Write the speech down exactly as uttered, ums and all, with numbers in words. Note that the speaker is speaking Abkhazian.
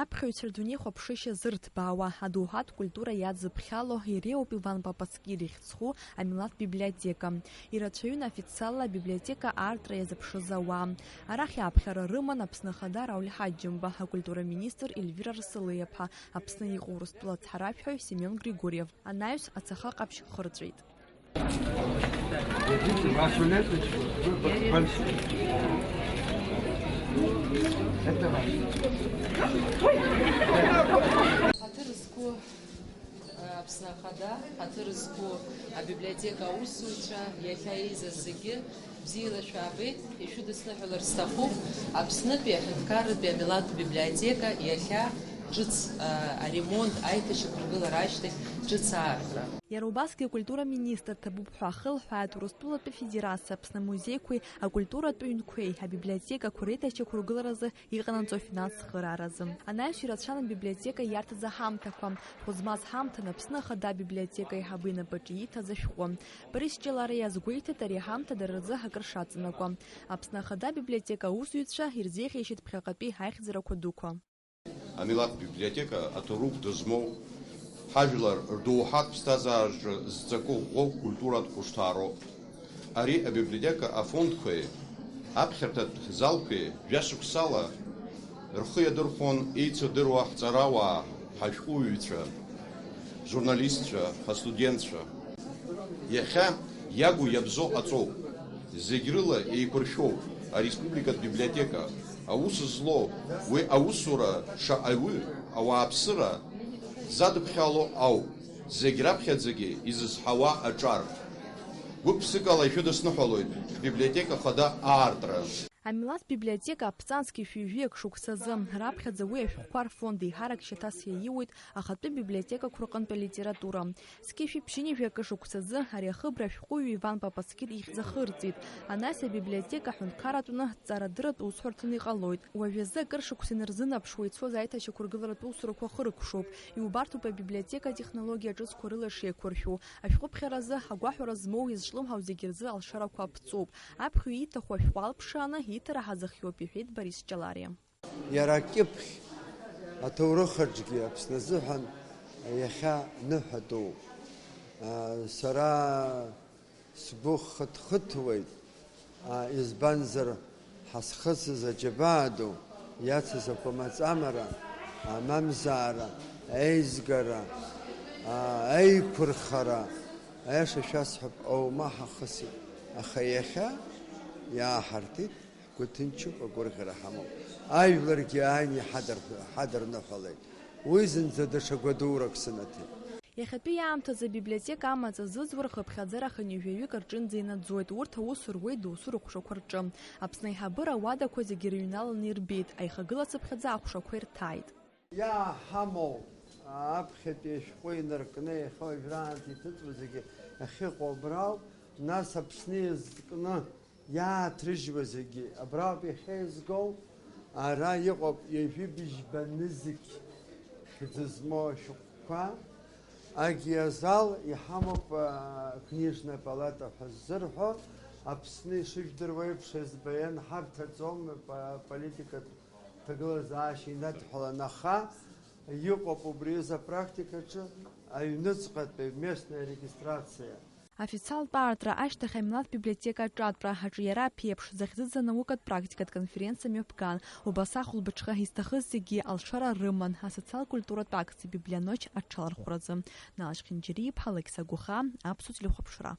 Аԥхьаҩцәа рдунеихәаԥшышьа зырҭбаауа, адоуҳатә культура иадзыԥхьало иреиуоуп Иван Папацкир ихьӡ зху амилаҭ библиотека. Ирацәаҩын официалла абиблиотека аартра иазыԥшыз ауаа. Арахь аԥхьара рыман Аԥсны Ахада Рауль Ҳаџьымба, акультура министр Ельвира Рсалиаԥҳа, Аԥсны иҟоу Урыстәыла ацҳаражәҳәаҩ Семион Григорьев. Анаҩс ацаха ҟаԥшь хырҵәеит. Ҳаҭыр зқәу, э, Аԥсны Ахада, ҳаҭыр зқәу абиблиотека аусзуҩцәа, иахьа еизаз зегьы бзиала шәаабеит, ишәыдысныҳәалар сҭахуп Аԥснытәи аҳәынҭқарратәи амилаҭтә библиотека иахьа ҿыц, э, аремонт, аиҭашьақәыргылара ашьҭахь ҿыц аартра. Иара убасгьы акультура министр ҭабуп ҳәа ахылҳәааит Урыстәылатәи Афедерациа Аԥсны амузеиқәеи акультуратә ҩнқәеи абиблиотекақәа реиҭашьақәыргыларазы иҟанаҵо афинанс цхырааразы. Анаҩс ирацәан абиблиотека иарҭаз аҳамҭақәа. Хәы змаз ҳамҭан Аԥсны Ахада абиблиотека аиҳабы инапаҿы ииҭаз ашәҟәы. Борис Ҷалариа иазгәеиҭеит, ари аҳамҭа дара рзы акыр шаҵанакуа. Аԥсны Ахада абиблиотека аусзуҩцәа ирзеиӷьеишьеит ԥхьаҟатәи аихьӡарақәа дуқәа. Амилаҭ библиотека аҭоурых ду змоу, ҳажәлар рдоуҳатә ԥсҭазаараҿы зҵакы ӷәӷәоу культуратә хәышҭаароуп. Ари абиблиотека афондқәеи аԥхьарҭатә залқәеи жәашықәсала рхы иадырхәон еицырдыруа ҳҵарауаа, ҳашәҟәыҩҩцәа, журналистцәа, ҳастудентцәа. Иахьа иагу иабзоу ҟаҵоуп. Зегь рыла еиқәыршәоуп ареспубликатә библиотека. Аус злоу уи аусура шаҟаҩы ауааԥсыра задыԥхьало ауп. Зегь раԥхьаӡагьы изызҳауа аҿар. Гәык-ԥсыкала ишәыдысныҳәалоит ҳбиблиотека хада аартра. Амилаҭ библиотека аԥҵан зқьи жәаҩык шықәсазы, раԥхьаӡа уи ашәҟәқәа рфонд еиҳарак шьаҭас иаиуеит ахатәы библиотекақәа рҟынтә алитература. Зқьи жәшәи ԥшьынҩажәи акы шықәсазы ари ахыбра ашәҟәыҩҩы Иван Папацкир ихьӡ ахырҵеит. Анаҩс абиблиотека аҳәынҭқарратәны ҵарадырратә усҳәарҭаны иҟалоит. Уажәазы акыр шықәса инарзынаԥшуа ицоз аиҭашьақәыргыларатә усурақәа хыркәшоуп. Иубарҭоуп абиблиотека атехнологиа ҿыцқәа рыла шеиқәыршәу. Ашәҟәыԥхьаразы агәаҳәара змоу, изҿлымҳау зегьы рзы алшарақәа аԥҵоуп. Аԥхьаҩ ииҭаху ашәҟәы алԥшааны ииҭара ҳазыхиоуп, иҳәеит Борис Ҷалариа. Иара акьыԥхь аҭоурых аҿгьы Аԥсны азыҳәан иахьа ныҳәа дууп. Сара сгәы хыҭхыҭуеит, избанзар, ҳазхысыз аџьабаа ду иацыз акәамаҵамара, амамзаара, аизгара, аиқәырхара, аиаша шәасҳәап, аума ҳахысит. Аха иахьа иааҳарҭеит. Ҳгәы ҭынчуп, агәырӷьара ҳамоуп. Ажәларгьы ааины иҳадыр-, ҳадырныҳәалеит. Уи зынӡа даҽа гәадурак сынаҭеит. Иахьатәи аамҭазы абиблиотека амаҵ азызуа рхыԥхьаӡара хынҩажәаҩык рҿынӡа инаӡоит. Урҭ аус руеит доусы рыхәшақәа рҿы. Аԥсны аиҳабыра ауадақәа зегьы рыҩналаны ирбеит, аихагыла цыԥхьаӡа ахәшақәа ирҭааит. Иааҳамоу аԥхьатәи ашәҟәы инаркны иахьа уажәраанӡа иҭыҵуа зегьы ахьыҟоу абрауп, нас Аԥсны иазкны иааҭрыжьуа зегьы абраҟоуп иахьеизгоу, ара иҟоуп ҩажәи быжьба нызқь хьӡы змоу ашәҟәқәа, Агиазал иҳамоуп, а, книжная палата ҳәа ззырҳәо, Аԥсны ишыжәдыруа еиԥш, СБН ҳарҭаӡом, па-, политикатә ҭагылазаашьа инадҳәалан, аха иҟоуп убри аҩыза апрактикаҿы аҩныҵҟатәи местная регистрациа. Официалтә аартра ашьҭахь амилаҭ библиотека аҿатәра аҿиара аԥеиԥш захьӡыз анаукатә практикатә конференциа мҩаԥган. Убас ахәылбыҽха изҭахыз зегьы алшара рыман асоциал-культуратә акциа Библионочь аҽалархәразы. Налшь Хинџьариа-иԥҳа, Алықьса Гәыхаа, Аԥсуа телехәаԥшра.